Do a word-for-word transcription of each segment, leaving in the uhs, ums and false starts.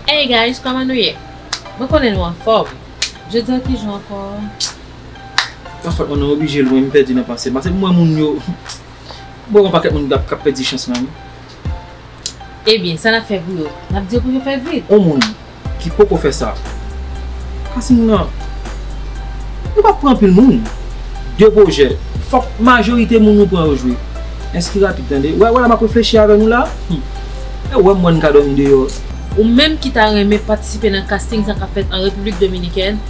Hey guys, kòman nou ye? Mwen konnen nou anfòm. Jodi a ki jou ankò? Pa fòt mwen, nou oblije lwen, m pèdi nan panse. Paske mwen, moun yo, bon, yon pakèt moun k ap, k ap pèdi chans lan, wi. Ebyen, sa n ap fè pou yo? N ap di yo pou yo fè vit. Yon moun ki poko fè sa, casting nan, nou p ap pran anpil moun. De pwojè, fòk majorite moun nou pran yo jwe. Enskri rapid, tande. Wè, wè la m ap reflechi avè nou la. Hmm. E wè m wè n ka dòmi deyò. Ou menm ki ta renmen patisipe nan casting sa k ap fèt an Repiblik Dominikèn,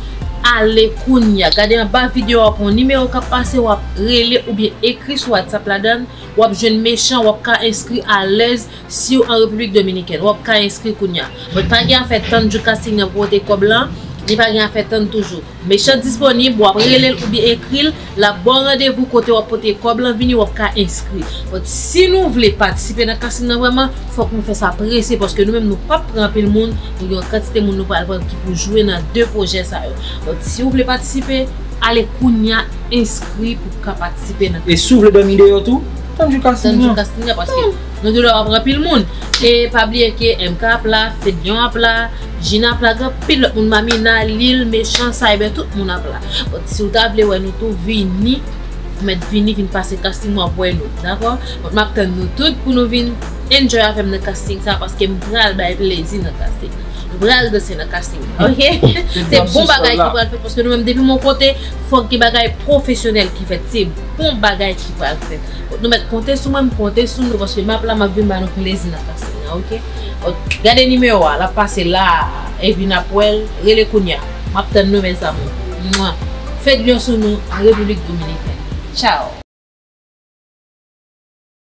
ale kounye a. Gade anba videyo a, w ap wè yon nimewo k ap pase, w ap rele oubyen ekri sou WhatsApp ladan l, w ap jwenn Mechan, w ap ka enskri alèz si w an Repiblik Dominikèn. W ap ka enskri kounye a. Mwen pa gen afè tann jou casting nan pou pote kòb lan, ni pa gen afè tann toujou. Mechan disponib, w ap rele l oubyen ekri l, l ap ba w randevou kote w ap pote kòb lan vini, w ap ka enskri. But si nou vle patisipe nan casting nan vrèman, fòk nou fè sa prese, paske nou menm nou p ap pran anpil moun, nou gen yon kantite moun nou pral pran ki pou jwe nan de pwojè sa yo. But si w vle patisipe, ale kounye a enskri pou w ka patisipe nan. E si w vle dòmi deyò tou, tann jou casting nan. Tann jou casting nan, paske nou gendwa p ap pran anpil moun. E pa bliye ke M K ap la, Fedlion ap la, Jina ap la, gen anpil lòt moun, Mamina, Lil, Mechan, Cyber, tout moun ap la. But si w ta vle wè nou tou, vini, ou mèt vini, vin pase casting, w ap wè nou, dakò? But m ap tann nou tout pou nou vin enjoy avè m nan casting sa, paske m pral bay plezi nan casting. Nou pral danse nan casting, ok? Se bon bagay ki pral fèt, paske nou menm depi yon kote, fòk gen bagay pwofesyonèl ki fèt. Se bon bagay ki pral fèt. But nou mèt konte sou mwen, m konte sou nou, paske m ap la, m ap vin ba nou plezi nan casting nan, ok? But gade nimewo a, l ap pase la, epi n ap wè l, rele kounye a. M ap tann nou, mes amours. Mwa. Fedlion sou nou, an Repiblik Dominikèn. Ciao.